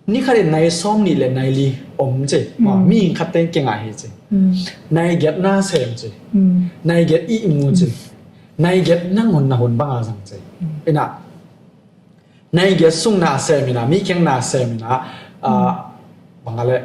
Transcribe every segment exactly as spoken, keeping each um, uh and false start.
Ni khat in nai sawm nih le nai li om ci. Mm. Mi khat teng kingah hi ci. Mm. Nai giat na sem ci. Mm. Nai giat i mu ci. Mm. Nai giat nangun na hun banga zang ci. Mm. Ina nai giat sung na sem ina, mi kiang na sem ina, ah, mm, banga le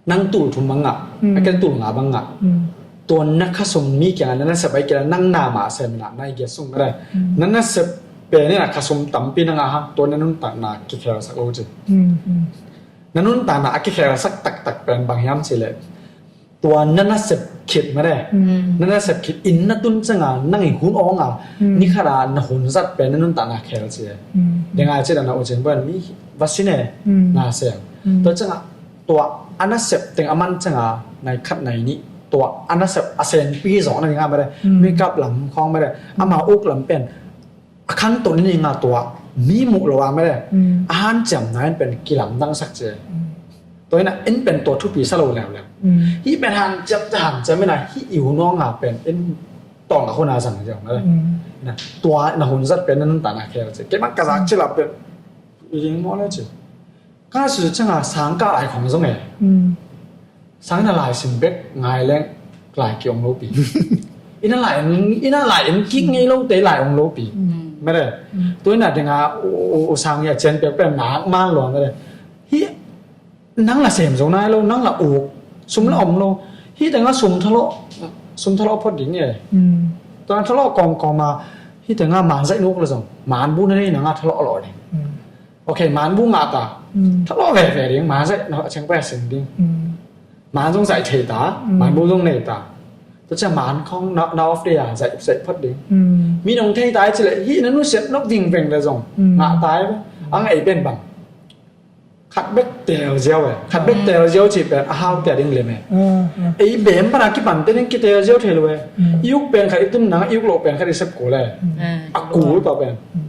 nang tul thum banga, mm, a ken tul nga banga. Mm. Tua na khasum mi kiang na nasep ai kila nang na ma sem ina, nai giat sung mare. Mm. Na nasep pen ina khasum tampi na nga ha, tua na nuntak na kikhel sak lo ci. Mm, mm. Na nuntak na a kikhel sak taktak pen bang hiam ci le. Tua na nasep khit mare. Mm. Na nasep khit in na tun canga nang i hun awnga. Mm. Ni khat a na hun zat pen na nuntak na khel ci. Mm. Denga ci da na u cin buan mi va sine, mm, na sem. Mm. Tua canga tua a nasep teng a man canga nai khat nai nih. Tua a nasep a senpi zawh na dinga mare. Mm. Makeup lam khawng mare. Mm. Ama uk lam pen a khang to ni nga tua mi muh lo a mare. Mm. A hanciam na in pen kilamdang sak ci. Mm. Tua ina in pen tua thupi sa lo leuleu. Mm. Hi pen hanciam ta hanciam ina hi i hun awnga pen in tawng a hun a zang ziau mare. Mm. Ina tua na hun zat pen na nuntak na khel ci. Kei bang ka zak ci la pen i ding maw le ci. Ka su canga sang ka lai khong zong e. Mm. Sang na lai sim bek ngai leng lai ki ong lo pi. Ina lai, ina lai in kik ngei lo te lai ong lo pi. Mm. Mare. Mm. Tua ina denga u, u, u sang ya chen pek pen nak man lo mare. Hi nang la sem zo nai lo, nang la uk. Sum la om lo. Hi denga sum thalo, sum thalo phot ding e. Mm. Tua thalo kong kong ma hi denga man zai nuk la zong. Man bu na nei nanga thalo lo ding. Mm. Ok, man bu ngah ta. Mm. Thalo veve ding, man zai na cheng pa sing ding. Mm. Man zong zai thei ta, mm, man bu zong nei ta. Tua cia man khong na, na off day a zai, zai phot ding. Mm. Mi nong thei ta ai ci le, hi na nu siat nok ving veng le zong. Mm. Ngah ta ai, ang ei ben bang. Khat bek tel ziau e. Khat bek, mm, tel ziau ci pen, a hau tia ding le me. Mm, mm. Ei bem pana kipan te ding kitel ziau thei lo e. Mm. Iuk pen khat i tum nang, iuk lo pen khat i sep ko le. Mm. A kul pa pen. Mm.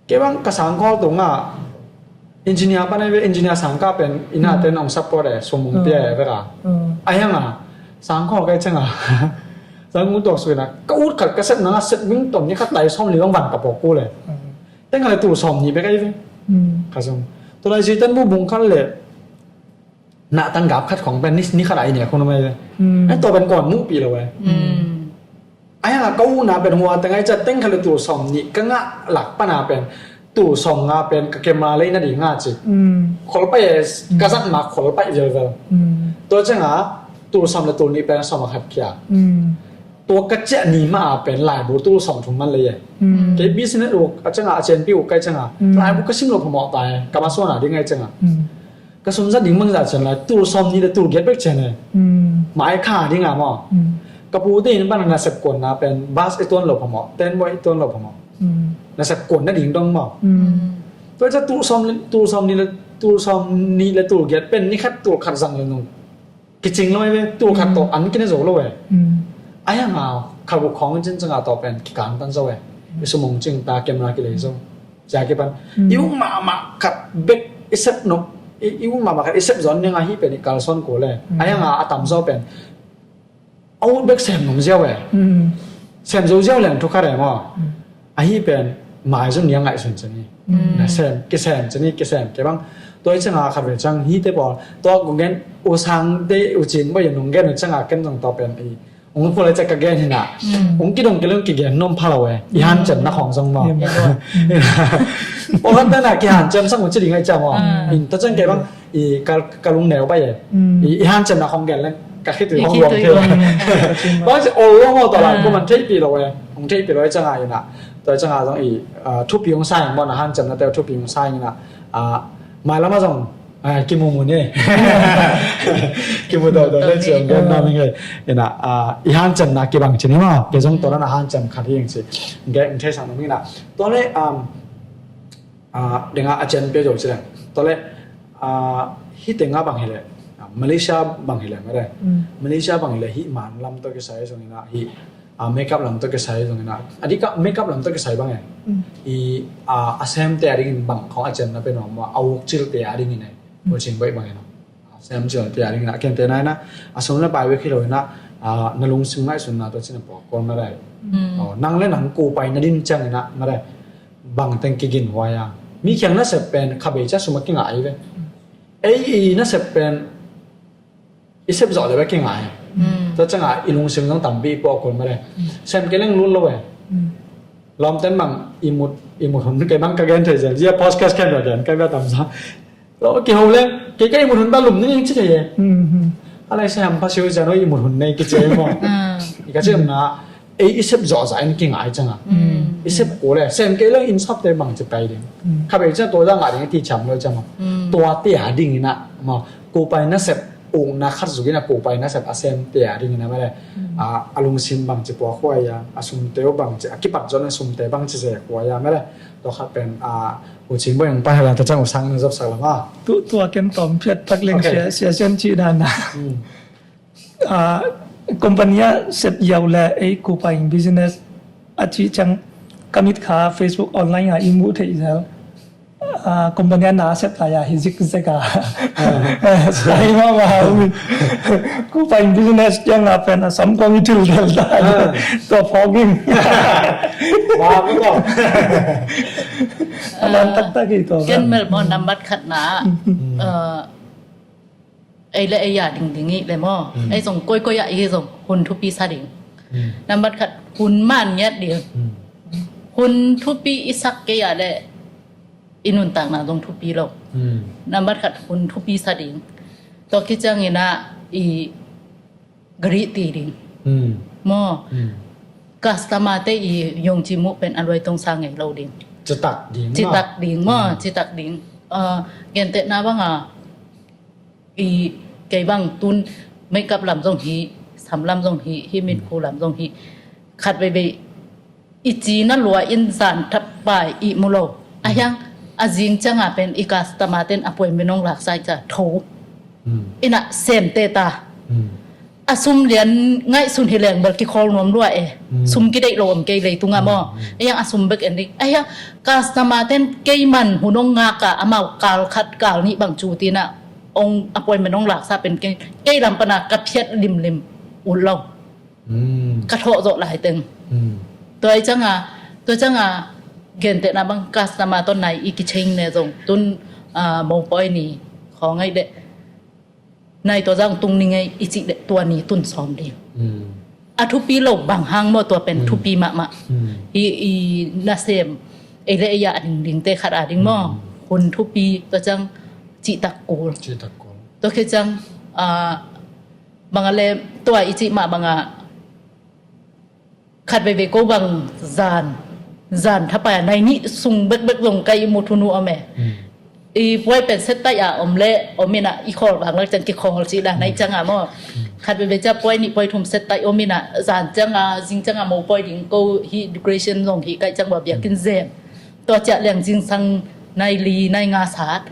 Kei bang ka sangkhawl tunga engineer pan ai ve, engineer sangkah pen ina, mm, ten ong support e, sum ong pia e, mm, veka. Mm. Ai hanga sangkhawl kai chenga sangkhawl tuak suina ka ut khat ka set nanga set wing tom ni khat tai sawm li bang van ka pawk kul e. Mm. Teng khat le tul sawm ni bek ai ve. Mm. Ka sum. Tulai si tan bu bung khat le na tang gap khat khong pen ni, ni khat ai ne khong mai le. Mm. Ai to pen kon mu pi lo e. Mm. Ai hanga ka u na pen hua tang ai cha teng khat le tul sawm ni ka ngah lak pana pen tul sawm nga pen ka kema lei na di nga chi. Mm. Khol pai e, mm, ka zat ma khol pai vel vel. Mm. To changa tul sawm le tul ni pen sawm a khat kia. Mm. Tua ka chia ni ma a pen laibu tul sawm thum man lei e. Mm. Kei business u a changa a chen pi u kai changa. Mm. Laibu ka sim lo phamawh ta e. Ka ma suan a ding ai changa. Mm. Ka sum zat ding bang zat chen lai, tul sawm ni le tul giat bek chen e. Mm. Mai kha ding a maw. Mm. Ka pu te in bang na sep kuan na pen, bas i tuan lo phamawh, ten bo i tuan lo phamawh. Mm. Na sep kuan na ding dong maw. Mm. Tua cha tul sawm ni, tul sawm ni le, tul sawm ni le tul giat pen, ni khat tul khat zang le nung. Kicing lo e, tul khat, mm, tawh an kine zo lo e. Mm. Ai hanga, kha bu khawng in chin changa tawh pen, kikang tan zo e. Mm. I sum ong cing ta, camera kilei zo. Cia kipan. Mm. I uk mahmah khat bek i sep nop, i, i uk mahmah khat i sep zon ning a hi pen i kalson ko le. Mm. Ai hanga a tam zo pen. A ut bek sem nom ziau e. Mm. Sem zo ziau leng thu khat e maw. Mm. A hi pen mai zong nia ngaihsun chani. Mm. Na sem, kisem chani, kisem. Kei bang, tua i changa khat ve chang, hi te pawl. Tua kong gen, u sang te, u chin bo ya nung gen, u changa ken zong tua pen i. Ong pua le chak ka gen hina. Mm. Ong kidong kilung kigen nom pha lo e. I hancem na khong zong maw. Mm. Ong han ta na kihancem sang u chi ding ai cha maw. Mm. In ta chang kei bang i ka, ka lung neu bai e. Mm. I, i hancem na khong gen leng ka khitui khong luang thei. Bang si ol lo maw ta la, mm, ko man thei pi lo e. Ong thei pi lo e changa ina. Tua changa zong i, ah, thupi ong sa ing maw na hancem na te thupi ong sa ing ina. Ah, mai lama zong Ai, kimu mu ni. Kimu tau tau le ciang gen na mi ngai. Ina, ah, i hancem na kibang cini ma. Ke zong tua na hancem khat hi ing ci. Ge ing thei sang na mi na. Tua le, um, ah, denga a cen pe zo ci le. Tua le, ah, hi tenga bang hi le. Ah, Malaysia bang hi le, mare. Mm. Malaysia bang hi le hi man lam to kisai zong ina hi. Ah, makeup lam tawh kisai zong ina. A dikah makeup lam tawh kisai bang e. Mm. I, ah, a semte a dingin bang khong a cemna pen om a, a uk cilte a dingin e. Mm. Ua cing baih bang ina. A sem cilte a dingin a kente na ina. A sum le pai bek hi lo ina. Ah, na lungsim ngaihsun na tawh cin a pawk kol ma dai. Mm. Oh, nang le nang ko pai na din ciang ina ma dai. Bang teng kigin huai a. Mi kiang nasep pen kha bei ciang sum a kingai ve. Ei i nasep pen i sep zawh le bek kingai. Tua ciangin i lungsim zong tampi i puak kul mah le. Sem kei leng lut lo e. Lawmten bang i mut, i mut hun kei bang ka gen thei zel. Zia podcast ken lo gen kei bia tam sa. Lo kiho leng kei ka i mut hun bang lum ning ci thei e. A lai sem pa siu zia no i mut hun nei kici e maw. I ka ci na ei i sep zawh zah in kingai ciangin i sep kul le sem kei leng inn sapte bangci pai ding. Kha bei ciang tua zah ngah ding i ti ciam lo ciangin tua te a dingin ah maw, ko pai nasep ukna khat zuk in ah ko pai nasep a semte a dingin ah maw le, a lungsim bangci puak huai a, a sumte uh bangci a kipat zon a sumte bangci ze huai a maw le. Tua khat pen a U Cin Boih hong pai hela tua ciang U Sang na zopsak lo maw. Tua ken tawm phiat tak leng sia sia sian ci dan a. Company a sep yau le ei kupaing business a cih ciang ka mit kha Facebook online a i muh theih zel. Company a na sep lai a hi zikzek a sai mama umi. Kupaing business ciang a pen a sam kong i thil del ta tua phawk ing. A man taktak hi tua ken mel maw nambat khatna ei le ei a dingding i le maw ei zong koikoi ah i zong hun thupi sa ding. Nambat khat hun man ngiat ding. Hun thupi i sak kei ah le i nuntakna zong thupi lo. Nambat khat hun thupi sa ding. Tua kiciangin ah i gari ti ding maw. Customer te i yong ci muh pen a luai tong sa ngei lo ding. Citak ding maw citak ding. Gentehna banga i kei bang tun makeup lam zong hi, sam lam zong hi, hi mitkhu lam zong hi. Khat veivei i ci na lua in zan thapai i mu lo. A hiang a zing cianga pen i customer ten appointment hong laksa i ca tho. Ina semte ta. A sum lian ngaihsun hi leng bel kikhawl nuam lua e. Sum kideih lo om kei leitungah maw. A hiang a sum bek en ding. A hiang customer ten kei man hun hong ngaka amau kal khat kal nih bang cu tinah hong appointment hong laksa pen kei, kei lam pana ka phiat limlim ut lo. Ka thawh zawh lai teng. Tua i canga, tua canga gentehna bang customer ton nai i kicheng ne zong tun mopawi ni khawng aih deh. Nai tua zang tung ni ngei i cih deh tua ni tun sawm ding. A thupi lo bang hang maw tua pen thupi mahmah. I, i nasem ei le ei a dingdingte khat a ding maw. Hun thupi tua cang cihtak kul. Tua khe cang banga le tua i cih mah banga khat veivei ko bang zan zan thapai a nai nih sung bekbek zong kai i mu thunu om e. I puai pen set taih a om le om ina i khawl vang lak cang kikhawl cih dan aih canga maw. Khat veivei ca puai nih puai thum set taih om ina zan canga zing canga mo puai ding ko hi decoration zong hi kaih cang bua biakin zem. Tua ciah liang zingsang nai li nai nga sat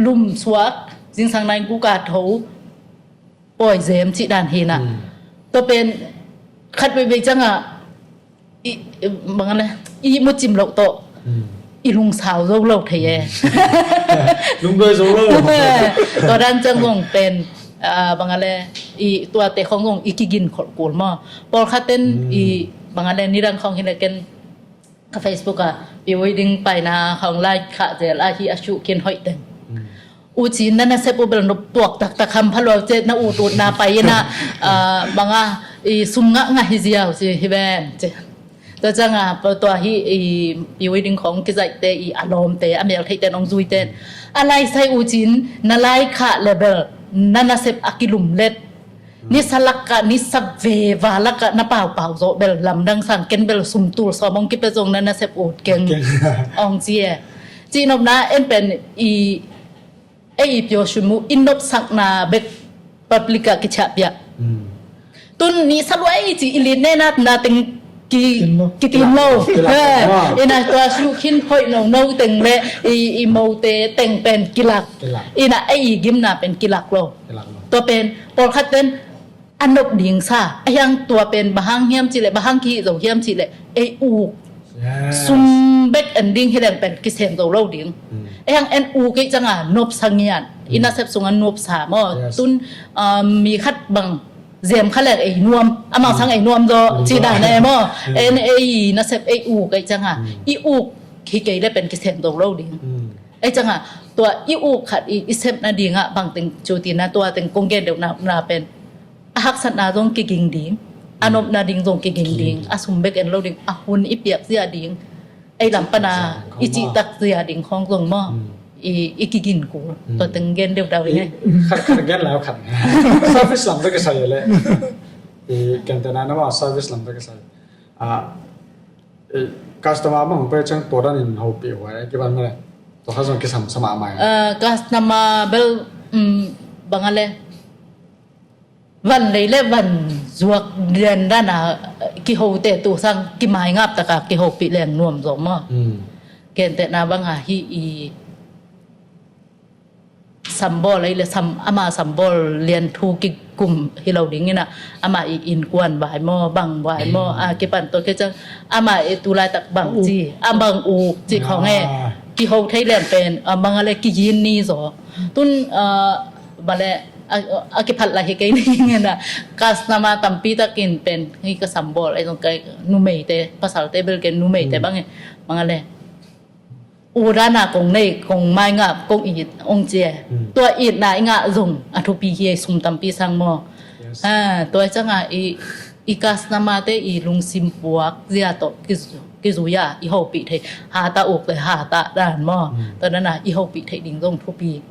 lum suak zingsang nai guka tho pawi zem cih dan hinah. Tua pen khat veivei canga i bangale i mucim loh tawh i lungsau zo lo thei e. Lungdoi zo lo. Tua dan cang zong pen bangale i tuate khong zong i kigin kholh kul maw. Pawlkhat ten i bangale nidang khong hi le ken ka Facebook a pre-wedding paina khawng lai khah zel a hi a shuh khin hoih teng. U Cin na nasep uh bel nop tuak taktak ham pha lua ce na ut ut na pai ina banga i sum ngah ngah hi ziau ci hi ven ci. Tua canga tua hi i pre-wedding khawng kizaihte i a lawmte a mel theihte nong zuite a laisai U Cin na lai khah le bel na nasep a kilum let. Nisa lakah nisa veva lakah na paupau zawh bel lamdang sang ken bel sumtul sawm hong kipia zong na nasep ut keng. Hong ci e. Cihnopna en pen i ei i pio sum uh i nopsakna bek public ah kichiahpiah. Tun nisa luai ci i lit nena na teng kitin lo. Ina tua shuh khin hoih no no teng le i mote teng pen kilak. Ina ei i gimna pen kilak lo. Tua pen pawlkhat pen a nop ding sa a hiang tua pen bahang hiam cileh bahang kihi zo hiam cileh ei uk sum bek en ding hi leng pen kisem zo lo ding. A hiang en uk ei canga nop sa ngiat i nasep sunga nop sa maw. Tun mi khat bang zem kha leng ei nuam amau sang ei nuam zaw ci dan e maw. En ei nasep ei uk ei canga i uk khi kei le pen kisem zo lo ding. Ei ciangah tua i uk khat i, i sep nadingah bangteng cutina tua teng kong gen deuh na, na pen a haksatna zong kiging ding, a nopna ding zong kiging ding, a sum bek en lo ding, a hun i piak zia ding, ei lam pana i cihtak zia ding khong zong maw, i, i kigin kul. Tua teng gen deuh dau i ngei. Khat khat gen lau khat. Service lam bek kisai le. I kentena na maw service lam bek kisai. Ah, eh, customer bang pe chang tua dan in hopih huai kiban mele. Tua kha zong kisam sama mai. Ah, customer bel, mm, bang a le. Van lei le van zuak lian dan a kihote tu sang kimai ngap taka kihopih leng nuam zong maw. Kentena bang a hi i sambawl ei le sam, ama sambawl lian thu kikum hi lo ding ina, ama i innkuan vai maw, bang vai maw, a kipan to ke cang, ama i tulaitak bang ci, a bang uk ci khong e, kiho thei lian pen, a bang a le kiyin ni zaw. Tun, a, bale, a, a kiphat lai hi kei ni ina, customer tampi takin pen, hi ka sambawl, ei zong kai numeite, pasalte bel ken numeite bang e, bang a le. U dana kong nei, kong mai ngap, kong it, ong cia. Tua itna i ngah zong, a thupi hi ei sum tampi sang maw. Ah, tua i canga i, i customer te i lungsim puak zia tawh kizu-, kizuia, i hopih thei. Hata uk le hata dan maw. Tua dana i hopih thei ding zong thupi.